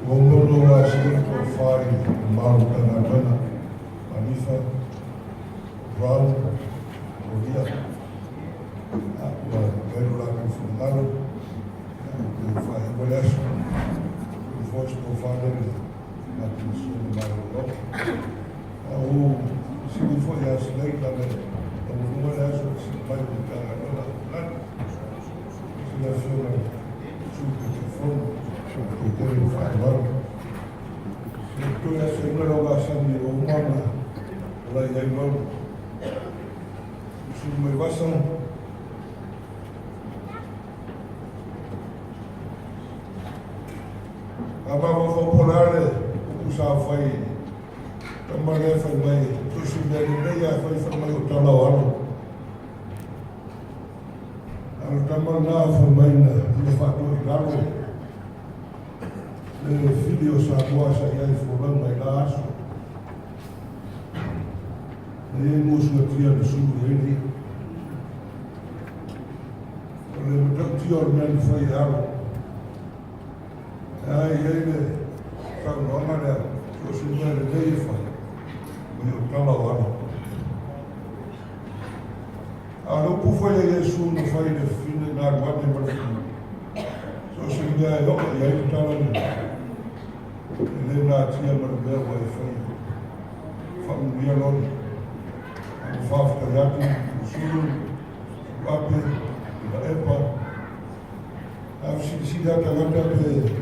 Ua uma ona asia le tofa i le mamalu o le Matagaluega, Malifa, Brown, Lolia, ua i ai lo latou finagalo, ua toe faaiu ai le aso. Foi se tofa lea i le tatou malolo. A ua fesili foi ia Slade le taualuga le aso i sili mai o le Matagaluega a Fulani. Sila afioga i le Sui Taitaifono, faafetai tele le faaaloalo. E toe asaina lau gasani ua uma ona ola i ai Lono. Sulu mai vasa, a mafaufau po o le a le upu sa fai tama lea fai mai so o se mea lelei lava e fai fai mai o tala o alo. A o le tama lena fai mai na ia faatoa i lalo le fili o Samoa sa i ai folauga i la aso. Na i ai musuatia na sulu i ai le ia. O le matautia o le mea na fai e alo. E ai i ai le saunoaga lea, so o se mea lelei e fai, mai o tala o alo. A o le upu foi a Iesu na fai i le fafine na alu ane ma le fili, so o se mea e oo i ai le tala lena, e le natia ma le mea ua e faia. Faamanuia Lona. A ua faafetai atu i Sulu, Suape, Tuilaepa, a fesilisili lava tagata pe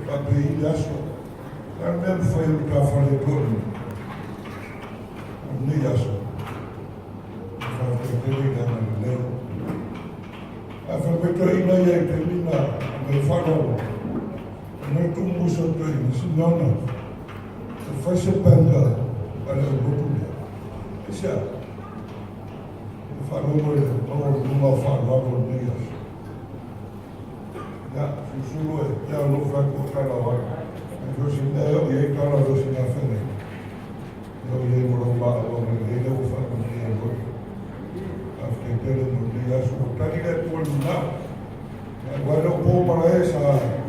faapei le aso, o le a le mea e mafai e matafale ai toalima o lenei aso. E faafetai tele i le agalelei. A fai mai toeaina ia i taimi na aumai faaaloalo, aumai tuumusa o toeaina, Simeona, e fai se banka a le aulotu lea. Aisea? E faalogo i le maualuluga o faaaloalo o lenei aso. Ia, susulu e, ia o lou fai atu o tala o alo. Ai so o se mea e oo i ai tala o se mea feagai. E oo i ai ma lou maau agalelei lea ua faamanuia ai oe. Faafetai tele mo lenei aso. Ua tali le Atua i le manao. Ia, aua e le o po malae sa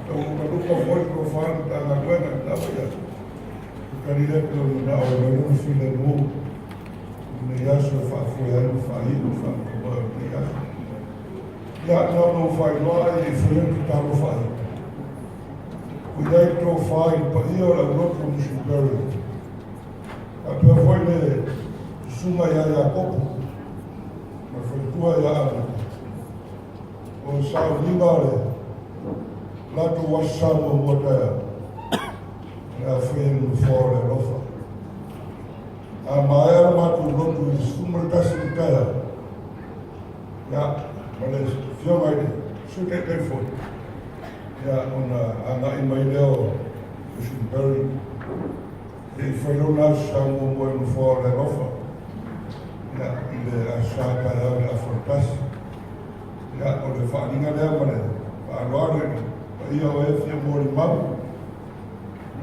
tau lukaluka foi le tofa i le Matagaluega i lena foi aso. Ua tali le Atua i le manao e aumai lona filemu i lenei aso e faafoe ai ma faaiu le faamoemoe o lenei aso. Ia, na ona ou faailoa ae le i faia le tatalo faaiu. Ua i ai le tofa i le paia o le aulotu o Missionary. Faapea foi le susuga ia Iakopo ma le faletua ia Amata. O le sauniga o le latou aso sa muamua taeao, o le a faia i le nofoa o le alofa. A maea le matou lotu i le 11 i le taeao, ia, ma le afioga i le Sui Taitaifono, ia, ona agai mai lea o Missionary se i fai lona aso sa muamua i le nofoa o le alofa, ia, i le aso sa taeao i le afa o le tasi. Ia, o le faaaliga lea ma le faaaloalo i le paia o e fia molimau.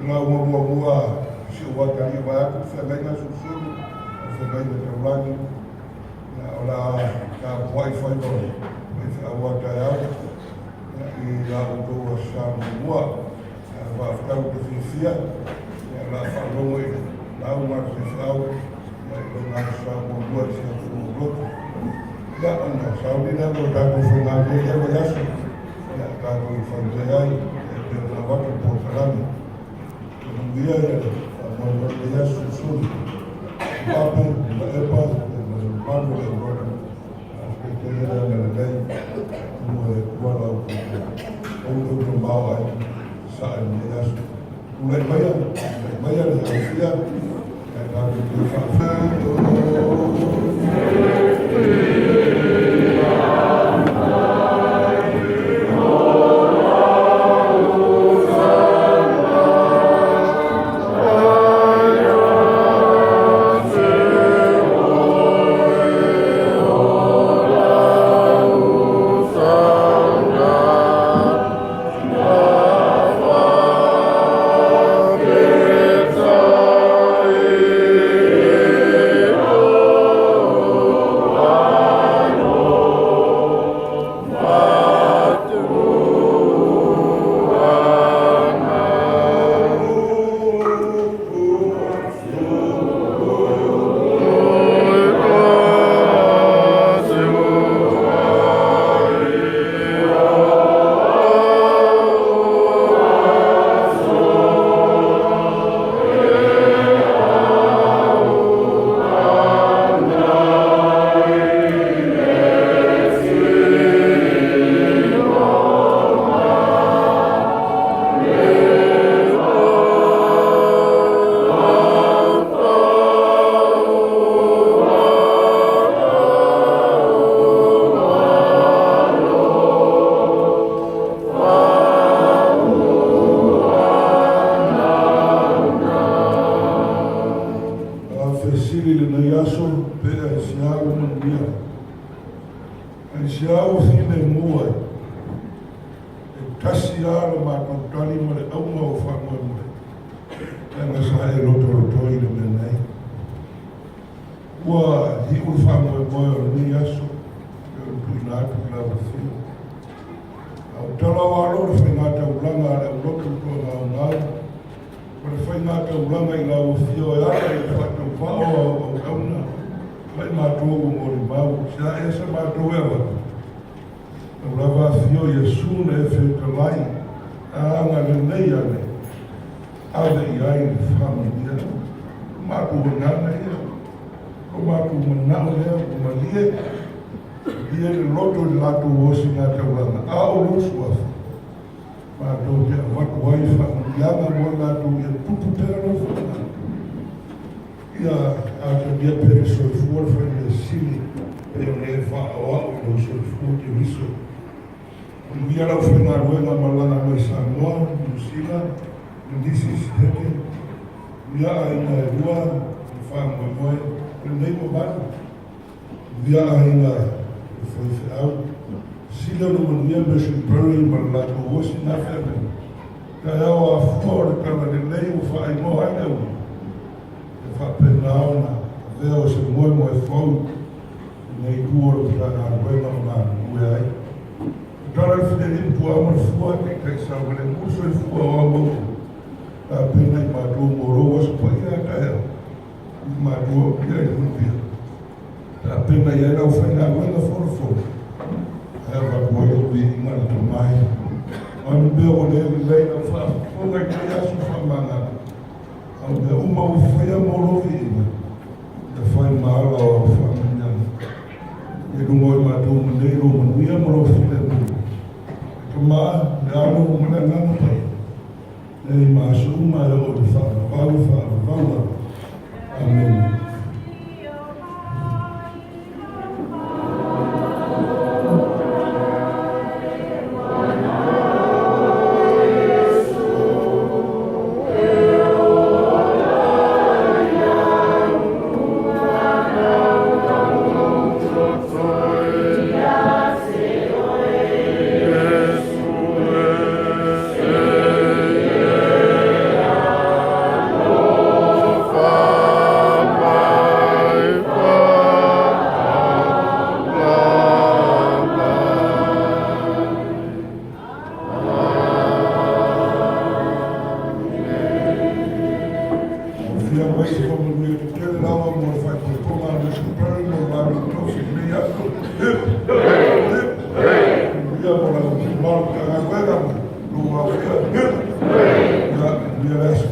Le lauga muamua a si ou atalii vaeatu le feagaiga Sulusulu, o le feagaiga taulagi. Ia, o le a tapuai faiva o faifeau a taeao, ia, i la outou aso sa muamua. Ia, faafetai ua fiafia, ia, o le a faalogo i le lauga a le faifeau, ia, i lona aso sa muamua i si a tatou lotu. Ia, ona sauni lea mo le tatou faigamea i lea vaiaso, ia, tatou faigea ai, e pei ona avatu le polokalame. Ia manuia ia le faamoemoe o lenei aso Sulusulu, Pape, Tuilaepa, ia ma le mamalu o le aulotu. Faafetai tele le agalelei, ua e Atua la outou tamaoaiga sae i lenei aso. Tulai maia, tulai maia le aofia, ae tatou toe faafetai. manuia. Aisea ua filemu ai? E tasi lava le matou tali ma le auga ua faamoemoe, leaga sa e lotolotoi i le mea nei. Ua iu le faamoemoe o lenei aso e pei ona tuuina atu i lau Afioga. A o tala o alo le faigataulaga a le aulotu toagaogao ma le faigataulaga i lau Afio e ala i le faatauvaa o au auauna ma i matou ua molimau. Se a ea sa matou e avatu? Lau lava Afio Iesu na e fetalai a agalelei ane, ave i ai le faamanuia. O matou agaga ia, o matou manao lea ua malie, malie le loto i le latou osigataulaga, a o lou suafa, matou te avatu ai faamanuiaga mo i latou ia tupu pea lou finagalo. Ia atagia pea le soifua le fai mea sili pei ona e faaoao i lou soifua Keriso. Manuia lau faigaluega malaga mai Samoa, Niu Sila, ma nisi Sitete, manuia aiga e lua, le faamoemoe o lenei mamalu, manuia aiga e faifeau. Sili ona manuia Mission Perry ma le latou osi na feagaiga. Taeao afua o le talalelei ua faaigoa ai le auli, e faapena ona avea o se moemoe fou i lenei itu o le Matagaluega o galulue ai. Tatala le filemu puaa ma le fua, taitai saogalemu le soifua o au au tapena i matou mo lou aso paia a taeao, i matou aulia i le manuia. Tapena i ai lau faigaluega folafola, ae avatu ai lou viiga i le Tama e. O a ni mea ua le lelei lau faafofoga i lenei aso faamagalo, a o mea uma ua faia mo lou viiga, ia fai ma ala o au faamanuiaga. I luga o i matou ma nei lou manuia ma lou filemu, e Tama, le Alo ma le Agaga Paia, nei ma aso uma e oo i le faavavau faavavau lava. Amene. Fia mai se faamanuia tetele lava mo le faaipoipoga a Mission Perry mo le latou tofi i lenei aso. Hip! Hip! Manuia mo lau mamalu Matagaluega ma lou aofia. Hip! Ia, manuia le aso.